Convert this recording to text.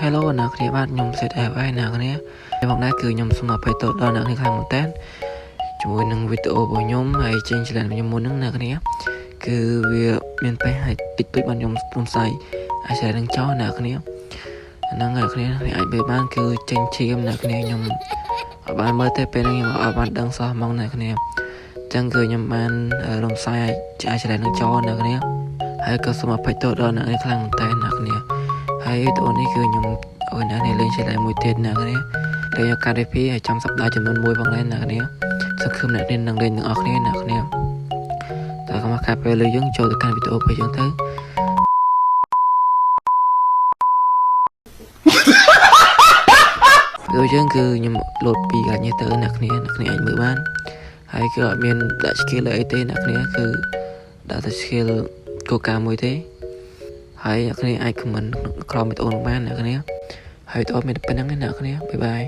Hello អ្នកគ្នាបាទខ្ញុំសេត FI អ្នកគ្នាហើយផងដែរគឺខ្ញុំសូមអភ័យទោសដល់អ្នកគ្នាខ្លាំងមែនតើជាមួយនឹងវីដេអូរបស់ខ្ញុំហើយចេញ challenge ខ្ញុំមុនហ្នឹងអ្នកគ្នាគឺវាមានបញ្ហាតិចតួចបានខ្ញុំរំសាយអាច challenge នឹងចោលអ្នកគ្នាហ្នឹងអ្នកគ្នាអាចមើលបានគឺចេញឈាមអ្នកគ្នាខ្ញុំអត់បានមើលទេពេលហ្នឹងខ្ញុំអត់បានដឹងសោះហ្មងអ្នកគ្នាអញ្ចឹងគឺខ្ញុំបានរំសាយអាច challenge នឹងចោលអ្នកគ្នាហើយក៏សូមអភ័យទោសដល់អ្នកគ្នាខ្លាំងមែនតើអ្នកគ្នាហើយវីដេអូនេះគឺខ្ញុំឲ្យអ្នកនេះលេង challenge មួយទៀតអ្នកគ្នាលេងឱកាស VIP ហើយចាំសប្តាហ៍ចំនួន1ផងដែរអ្នកគ្នាសង្ឃឹមអ្នកនេះនឹងលេងទាំងអស់គ្នាអ្នកគ្នាតែកុំឲ្យខាតពេលលើយើងចូលទៅកាន់វីដេអូរបស់យើងទៅវីដេអូយើងគឺខ្ញុំលោតពីកន្លែងនេះទៅអ្នកគ្នាអ្នកគ្នាអាចមើលបានហើយគឺអត់មានដាក់ skill អីទេអ្នកគ្នាគឺដាក់តែ skill គោលការណ៍មួយទេហើយអ្នកគ្នាអាច comment ក្រោមវីដេអូនោះបានអ្នកគ្នាហើយវីដេអូមានតែប៉ុណ្្នឹងឯងអ្នកគ្នាbye bye.